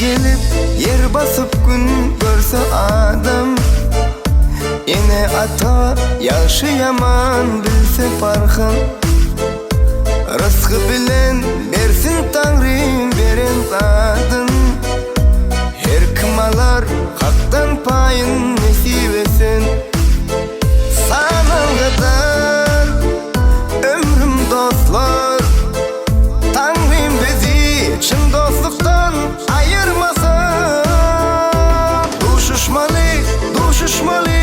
gelip ýer basyp gün görse adam, Ene-ata ýagşy-ýaman bilse parhyn. Rysgy bilen bersin Taňrym beren zadyn, Her kim alar Hakdan paýyn nesibesin. Sanalgydyr ömrüm dostlar, Taňrym bizi çyn dostlukdan aýyrmasyn. Duşuşmaly, duşuşmaly,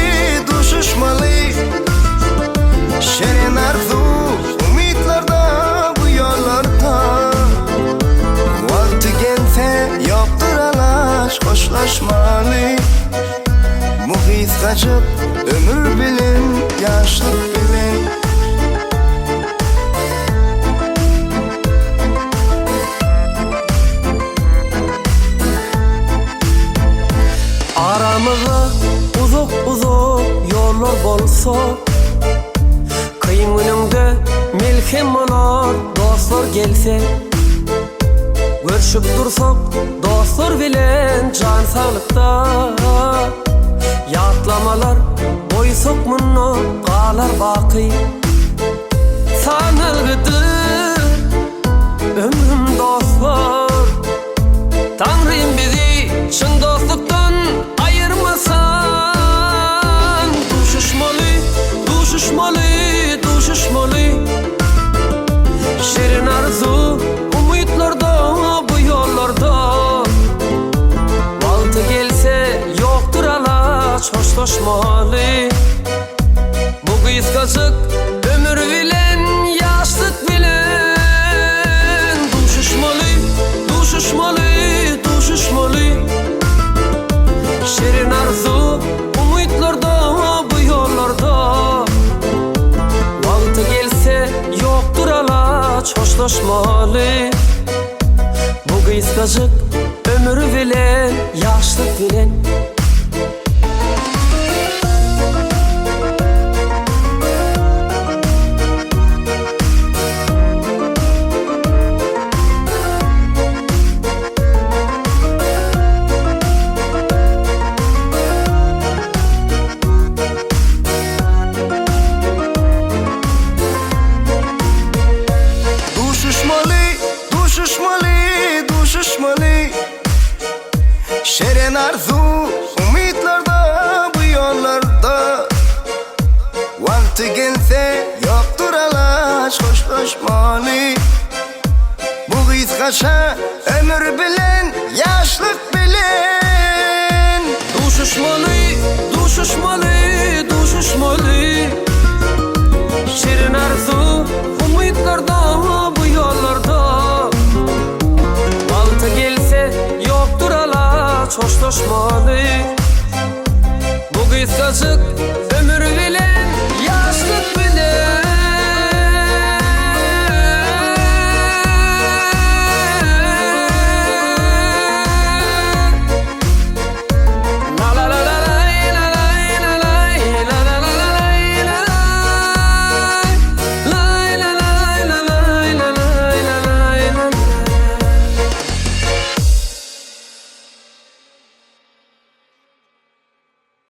duşuşmaly. Şirin arzuw, umytlarda bu ýollarda. Wagty gelse ýokdur alaç hoşlaşmaly. Bu gysgajyk ömür bilen, ýaşlyk bilen. Aramyzda uzak-uzak ýollar bolsa, Kyn günüňde melhem bolar dostlar gelse. Görşüp dursak dostlar bilen jan saglykda, Ýatlamalar goýsak munda galar baky. Sanalgydyr ömrüm dostlar, Taňrym bizi çyn dostlukdan aýyrmasyn. Duşuşmaly, duşuşmaly, duşuşmaly. Şirin arzuw, umytlarda bu ýollarda. Wagty gelse ýokdur alaç hoşlaşmaly. Bu gysgajyk ömür bilen, ýaşlyk bilen Duşuşmaly, duşuşmaly, duşuşmaly Şirin arzuw, umytlarda bu ýollarda Wagty gelse ýokdur alaç hoşlaşmaly Bu gysgajyk ömür bilen, ýaşlyk bilen. Duşuşmaly, duşuşmaly, duşuşmaly. Şirin arzuw umytlarda bu ýollarda Wagty gelse ýokdur alaç hoşlaşmaly Bu gysgaça ömür bilen ýaşlyk bilen Duşuşmaly, duşuşmaly, duşuşmaly Şirin arzuw umytlarda bu ýollarda Wagty gelse ýokdur alaç hoşlaşmaly Bu gysgajyk.